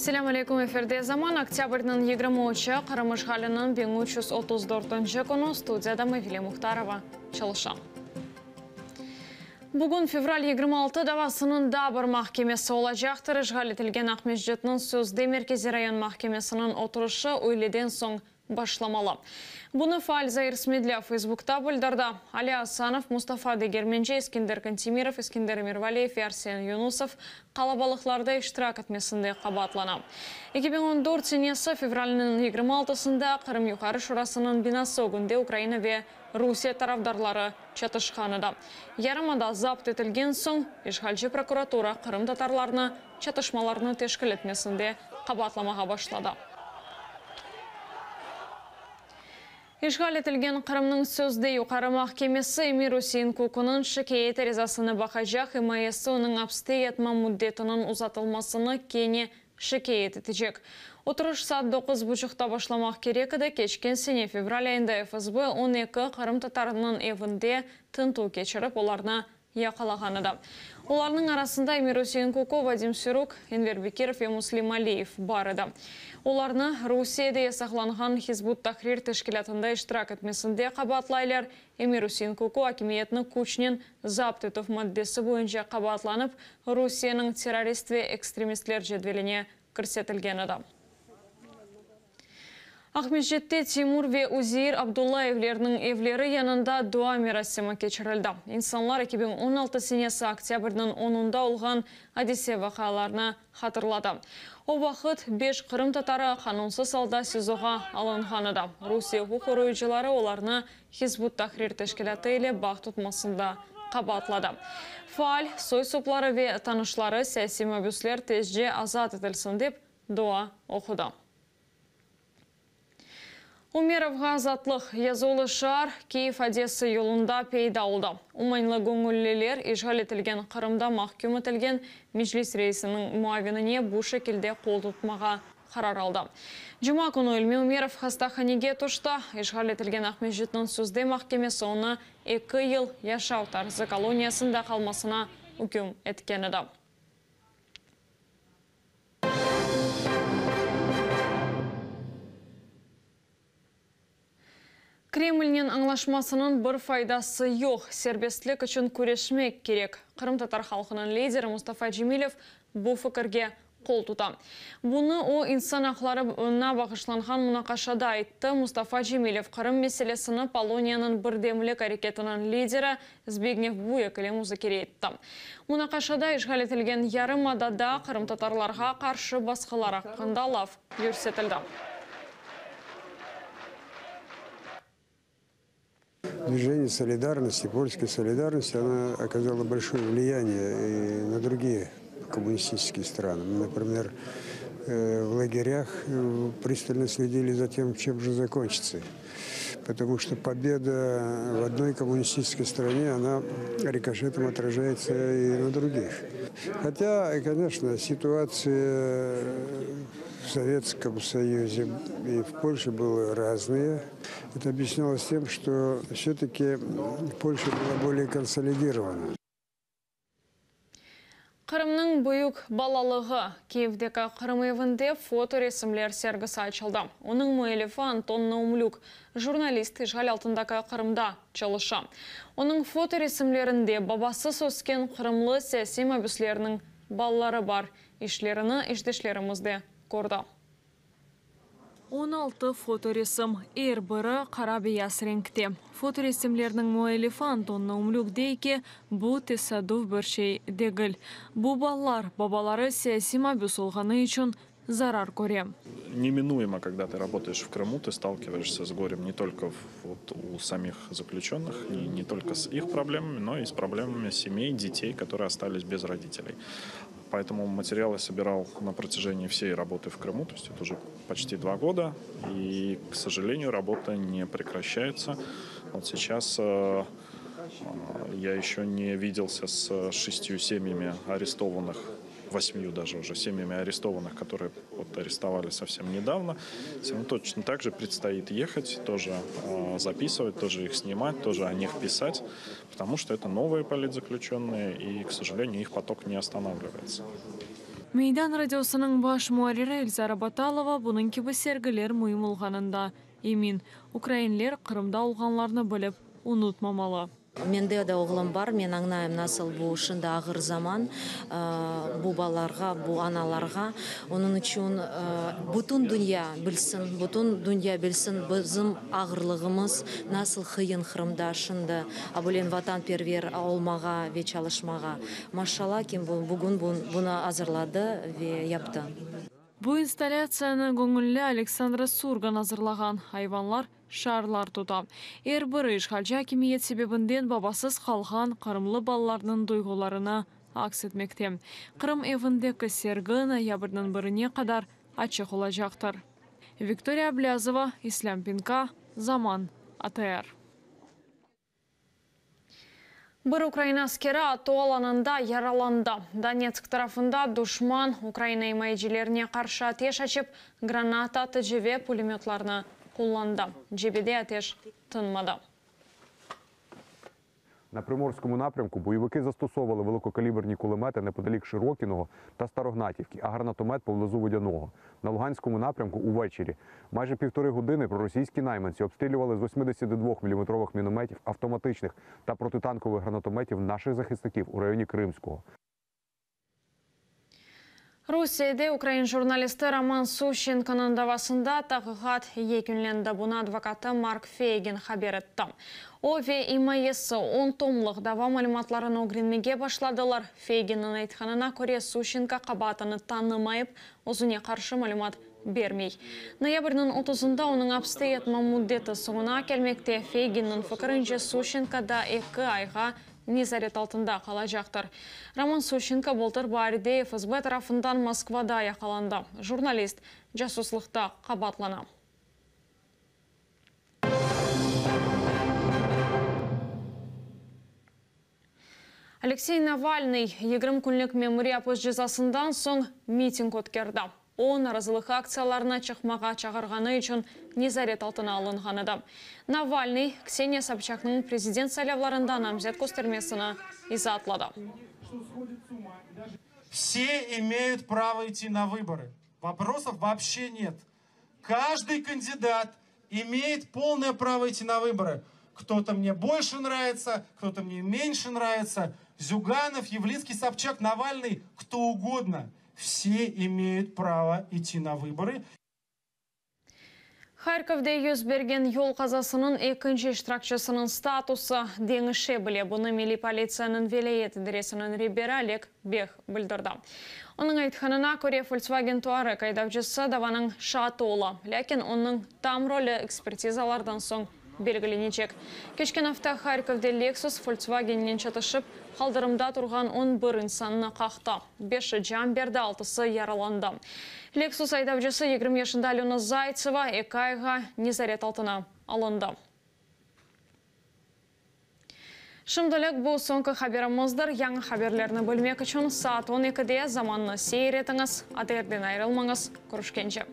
Selâm aleyküm, efirde Zaman, oktâbrniñ 23-i, Qırım işğaliniñ 1334-nci künü, studiyada Mavile Muhtarova çalışa. Bugün fevral 26 davasınıñ daa bir mahkemesi olacaqtır. İşğal etilgen Aqmescitniñ sözde Merkeziy rayon mahkemesiniñ oturışı üyleden soñ başlamalı. Bunı faal Zair Smedlâ Feysbukta bildirdi. Ali Asanov, Mustafa Degermenci, Eskender Kantemirov, Eskender Emirvaliyev ve Arsen Yunusov qalabalıqlarda iştirak etmesinde qabaatlana. 2014 senesi fevralniñ 26-sında Qırım Yuqarı Şurasınıñ binası ögünde Ukraina ve Rusiye tarafdarları çatışqan edi. Yarımada zapt etilgen soñ, işğalci prokuratura qırımtatarlarnı çatışmalarnı teşkil etmesinde qabaatlamağa başladı. İşğal etilgen Qırımnıñ sözde Yuqarı mahkemesi Emir-Üsein Kukunıñ şikâyet arizasını baqacaq, imayesi onıñ apste yatma müddetiniñ uzatılmasını kene şikâyet etecek. Oturış saat doquz buçuqta başlamaq kerek edi, keçken sene fevral ayında FSB 12 qırımtatarınıñ evinde tintüv keçirip, olarnı yaqalağan edi. Olarnıñ arasında Emir-Üsein Kuku, Vadim Siruk, Enver Bekirov ve Muslim Aliyev bar edi. Olarnı Rusiyede yasaqlanğan Hizb ut-Tahrir teşkilâtında iştirak etmesinde qabaatlaylar. Emir-Üsein Kuku akimiyetni küçnen zapt etüv maddesi boyunca qabaatlanıp, Rusiyeniñ terrorist ve ekstremistler cedveline kirsetilgen edi. Aqmescitte Timur ve Üzeir Abdullayevlerniñ evleri yanında dua merasimi keçirildi. İnsanlar 2016 senesi oktâbrniñ onunda olğan adise-vaqialarnı hatırladı. O vaqıt beş qırımtatarı qanunsız alda SİZOğa alınğan edi. Rusiye uquq qoruyıcıları olarnı Hizb ut-Tahrir teşkilâtı ile bağ tutmasında qabaatladı. Faal, soy-sopları ve tanışları siyasiy mabüsler tezce azat etilsin dep dua oqudı. Umerovğa azatlıq yazılı şiar Kiyev-Odessa yolunda peyda oldı. Umanlı göñülliler işğal etilgen Qırımda mahküm etilgen Meclis reisiniñ muavinine bu şekilde qol tutmağa qarar aldı. Cuma künü İlmi Umerov hastahanege tüşti. İşğal etilgen Aqmescitniñ sözde mahkemesi onı eki yıl yaşav tarzı koloniyasında qalmasına üküm etken edi. Kremlnen añlaşmasınıñ bir faydası yoq, serbestlik içün küreşmek kerek, qırımtatar halqınıñ lideri Mustafa Cemilev bu fikirge qol tuta. Bunı o, insan aqlarına bağışlanğan munaqaşada ayttı. Mustafa Cemilev Qırım meselesini Poloniyanıñ Birdemlik areketiniñ lideri Zbignev Buyek ile muzakere etti. Munaqaşada işğal etilgen yarımadada qırımtatarlarğa qarşı basqılar aqqında laf yürsetildi. Движение солидарности, польской солидарности, она оказала большое влияние и на другие коммунистические страны. Например, в лагерях пристально следили за тем, чем же закончится. Потому что победа в одной коммунистической стране, она рикошетом отражается и на других. Хотя, конечно, ситуация в Советском Союзе и в Польше были разные. Это объяснялось тем, что все-таки Польша была более консолидирована. Qırımnıñ büyük balalığı, Kiyevdeki Qırım evinde fotoresimler sergisi açıldı. Onıñ müellifi Anton Naumlük, jurnalist, işğal altındaki Qırımda çalışa. Onıñ fotoresimlerinde babasız ösken qırımlı siyasiy mabüslerniñ balaları bar. İşlerini işdeşlerimiz de kördi. 16 fotoresim, er biri qara-beyaz renkte. Fotoresimlerniñ müellifi Anton Naumlük dey ki, bu tesaduf bir şey degil. Bu balalar, babaları siyasiy mabüs olğanı içün zarar köre. Неминуемо, когда ты работаешь в Крыму, ты сталкиваешься с горем не только вот у самих заключенных, не, не только с их проблемами, но и с проблемами семей, детей, которые остались без родителей. Поэтому материалы собирал на протяжении всей работы в Крыму, то есть это уже почти два года. И, к сожалению, работа не прекращается. Вот сейчас э, я еще не виделся с шестью семьями арестованных восьмью даже уже семьями арестованных, которые вот арестовали совсем недавно. Всем точно так же предстоит ехать, тоже э, записывать, тоже их снимать, тоже о них писать, потому что это новые политзаключенные, и, к сожалению, их поток не останавливается. Meydan radiosınıñ baş muarriri Elzara Batalova bunıñ kibi sergiler müim olğanında emin. Ukrainler Qırımda olğanlarnı bilip unutmamalı. Mende de oğlum bar, men añlayım, nasıl bu şimdi ağır zaman bu balalarğa, bu analarğa. Onıñ içün bütün dünya bilsin, bütün dünya bilsin bizim ağırlığımız, nasıl qıyın Qırımda şimdi a böyle vatanperver olmağa ve çalışmağa. Maşallah ki, bugün bunı azırladı ve yaptı. Bu installâtsiyanı göñülli Aleksandra Surgan azırlağan. Ayvanlar şarlar tuta. Er biri işğalci akimiyet sebebinden babasız qalğan qırımlı balalarnıñ duyğularını aks etmekte. Qırım evindeki sergi noyabrniñ birine qadar açıq olacaqtır. Viktoriya Ablâzova, İslâm Pinka, Zaman, ATR. Bir ukrain askeri ATO alanında yaralandı. Donetsk tarafında duşman Ukraina imayecilerine qarşı ateş açıp, granata atıcı ve pulemötlarnı qullandı. Cebede ateş tınmadı. Na Приморському напрямку бойовики застосовували великокаліберні кулемети неподалік Широкіного та Старогнатівки, а гранатомет поблизу Водяного. На Луганському напрямку увечері майже півтори години проросійські найманці обстрілювали з 82-мм мінометів, автоматичних та протитанкових гранатометів наших захисників у районі Кримського. Rusiyede ukrain jurnalisti Roman Suşçenkonıñ davasında taqiqat yekünlendi. Bunı advokatı Mark Feygin haber etti. O ve imayesi on tomlıq dava malümatlarını ögrenmege başladılar. Feyginniñ aytqanına köre, Suşçenko qabaatını tanımayıp, özüne qarşı malümat bermey. Noyabrniñ otuzında onıñ apiste yatma müddeti soñuna kelmekte. Feyginniñ fikirince, Suşçenko daa eki ayğa nezaret altında qalacaqtır. Roman Suşçenko bıltır baarde FSB tarafından Moskvada yaqalandı. Jurnalist casuslıqta qabaatlana. Aleksey Navalnıy 20 künlik memuriy apis cezasından soñ miting ötkerdi. O, narazılıq aktsiyalarına çıqmağa çağırğanı içün nezaret altına alınğan edi. Navalnıy, Kseniya Sobçaknıñ prezident saylavlarında namzet köstermesini izaatladı. Все имеют право идти на выборы. Вопросов вообще нет. Каждый кандидат имеет полное право идти на выборы. Кто-то мне больше нравится, кто-то мне меньше нравится. Зюганов, Явлинский, Собчак, Навальный, кто угодно. Все имеют право идти на выборы. Harkovda yüz bergen yol qazasınıñ ekinci iştirakçisiniñ statusı deñişe bile. Bunı Milliy politsiyanıñ vilâyet idaresiniñ reberi Oleg Beh bildirdi. Onıñ aytqanına köre, Volkswagen Touareg aydavcısı davanıñ şaatı ola. Lâkin onıñ tam rolü ekspertizalardan soñ belgilenecek. Keçken afta Harkovda Lexus Volkswagennen çatışıp, qaldırımda turğan on bir insannı qaqtı. Beşi can berdi, altısı yaralandı. Lexus aydavcısı 20 yaşında Alöna Zaytseva eki ayğa nezaret altına alındı. Şimdilik bu soñki haberimizdir. Yañı haberlerni bilmek içün saat 12-de Zamannı seyir etiñiz. ATRden ayırılmañız. Körüşkence.